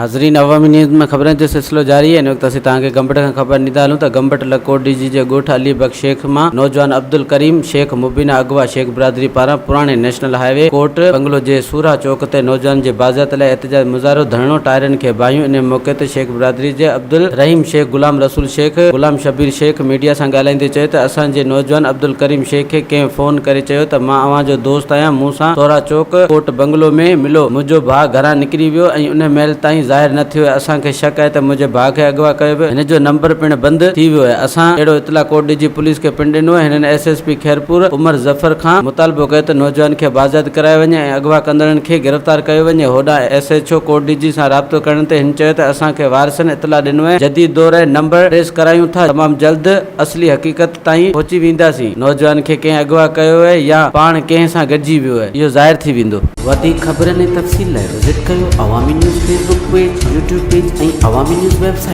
ناظرين عوامي نيوز ۾ خبرن جو سلسلو جاري آهي. هن وقت اسين توهان کي گمبٽ کان خبر ڏيندا هلون ته گمبٽ لڳ ڪوٽ ڏيجي جي ڳوٺ علي بخش شيخ مان نوجوان عبدالڪريم شيخ مبينا اغوا شيخ برادري پاران پراڻي نيشنل هاء وي ڪوٽ بنگلو جي سورها چوڪ تي نوجوان جي بازيات لاء احتجاج مظاهرو ڌرڻو ٽائرن کي باهيون انهي موقعي تي شيخ برادري جي عبدالرحيم شيخ غلام رسول شيخ غلام شبير شيخ ميڊيا سان ڳالهائيندي چيو ته اسان جي نوجوان عبدالڪريم شيخ کي ڪنهن فون ڪري چيو ته مان اوهان جو دوست آهيان مون سان سورها چوڪ ڪوٽ بنگلو ۾ ملو. منهنجو ڀاء گهران نڪري ويو ۽ ان مهل تائين ظاهر نه ٿيو آهي. اسان کي شڪ آهي ته منهنجي ڀاء کي اغوا ڪيو ويو. هن جو نمبر پڻ بند ٿي ويو آهي. اسان اهڙو اطلاع ڪوٽڏيجي پوليس کي پڻ ڏنو آهي. هنن S S P Khairpur Umar Zafar کان مطالبو ڪيو ته نوجوان کي بازياب ڪرايو وڃي ۽ اغوا ڪندڙن کي گرفتار ڪيو وڃي. هوڏانهن ايس ايڇ او ڪوٽڏيجي سان رابطو ڪرڻ تي هن چيو ته اسان کي وارثن اطلاع ڏنو آهي. جديد دور آهي نمبر ٽريس ڪرايون ٿا. تمام جلد اصلي حقيقت تائين پهچي وينداسين. نوجوان کي ڪنهن اغوا ڪيو اهي يا پاڻ ڪنهن سان گڏجي ويو اهي اهو ظاهر ٿي ويندو. وڌيڪ خبرن ۽ تفصيل لاء وزٽ ڪيو Awami news Facebook page, YouTube page ۽ Awami news website.